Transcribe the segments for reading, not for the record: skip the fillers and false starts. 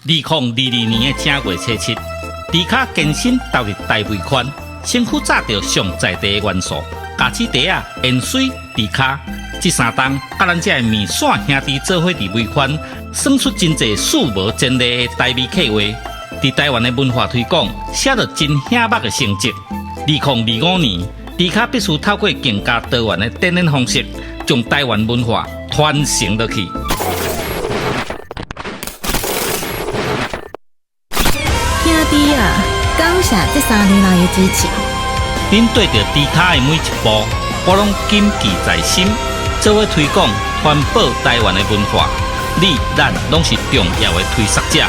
2022年的正月初七，猪跤艱辛投入大味圈，身軀紮著上在地的元素，咖子茶仔、鹽水、豬跤，這三冬，佮咱遮的麵線兄弟做伙佇味圈，算出真濟史無前例的台味計畫，佇台灣的文化推廣寫落真顯目的成績。2025年，豬跤必須透過更加多元的展演方式，將台灣文化傳承落去。兄弟啊，感謝這3年來的支持。恁綴著豬跤的每一步，我攏謹記在心，做伙推廣傳播台灣的文化，你咱攏是重要的推捒者。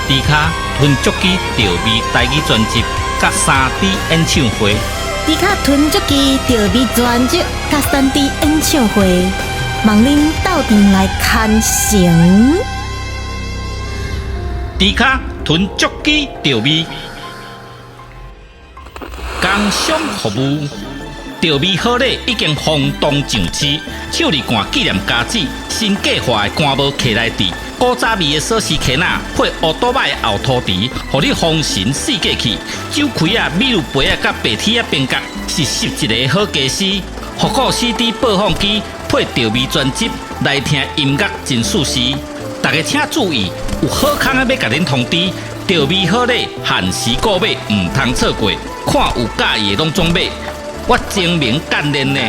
豬跤吞足機著味台語專輯，佮3D 演唱會。豬跤吞足機著味專輯，佮3D 演唱會，望恁鬥陣來牽成。豬跤吞足機著味，工商服務著味好禮已經轟動上市，手裡罐紀念家子新計劃的官帽客來佇古早味的鎖匙圈仔，配烏多擺的後塗池，予你風神四過去。酒開啊，米露杯仔佮白鐵仔邊角是攝一個好家私。復古 CD 播放機配著味專輯來聽音樂真舒適。大家請注意，有好康的欲共恁通知，著味好禮限時購買，毋通錯過。看有佮意的攏總買，我精明幹練呢。